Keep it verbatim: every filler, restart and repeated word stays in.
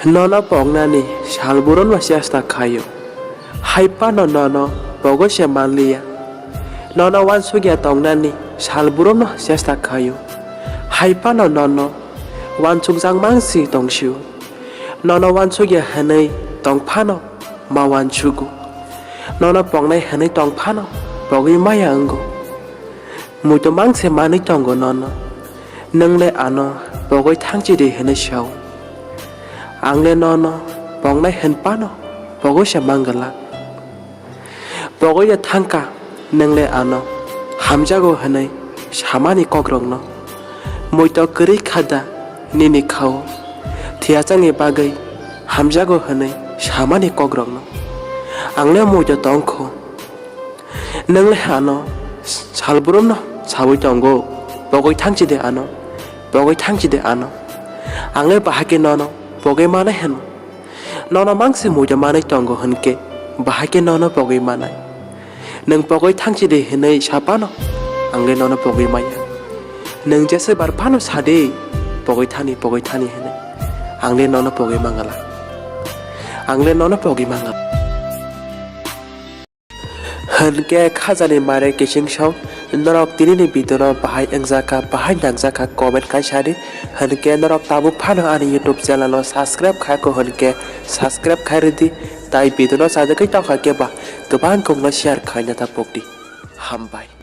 Nono poknani salbrum no chesta khaio, hai phano nono pogwi se manliya. Nono uansukya tongnani salbrum no chesta khaio, hai phano nono uansukjak mang si tongsio. Nono uansukya hwnwi tong phano ma uansugo. Nono poknai hwnwi tong phano pogwi maya wngo. Muitu mang se manwi tongo nono. Nwng le ano pogwi thangchi di hwnwi sao. Ang le nono poknai hwn phano pogwi se mang glak. Pogwi de thangka, nwng le ano hamjago hwnwi samani kokrokno. Muitu kwrwi kha da nini khao, thiyachangni bagwi hamjago hwnwi samani kokrokno. Ang le muitu tongkho. Nwng le ano salbrumno saui tongo, pogwi thangchi de ano, pogwi thangchi de ano. Ang le bahai khe nono pogwi manai hwno. Nono mang se muitu manwi tongo hwn khe, bahai khe nono pogwi manai. Nwng pogwi thangchi de hwnwi sa phano, ang le nono pogwi maya. Nwng jese bar phano sa de, pogwi thani, pogwi thani hwnwi. Ang le nono pogwi mangala. Ang le nono pogwi mangala. Hwnkhe khajani mare kiching song, norok tinini video no bahai wngjakha, bahai nangjakha comment khai sadi. Hwnkhe norok tabuk phano ani YouTube channel no subscribe khaikho hwnkhe subscribe khai rwdi, tai video no chajagwi tongkha khe ba kwbang kokno share khaina ta pokdi. Hambai.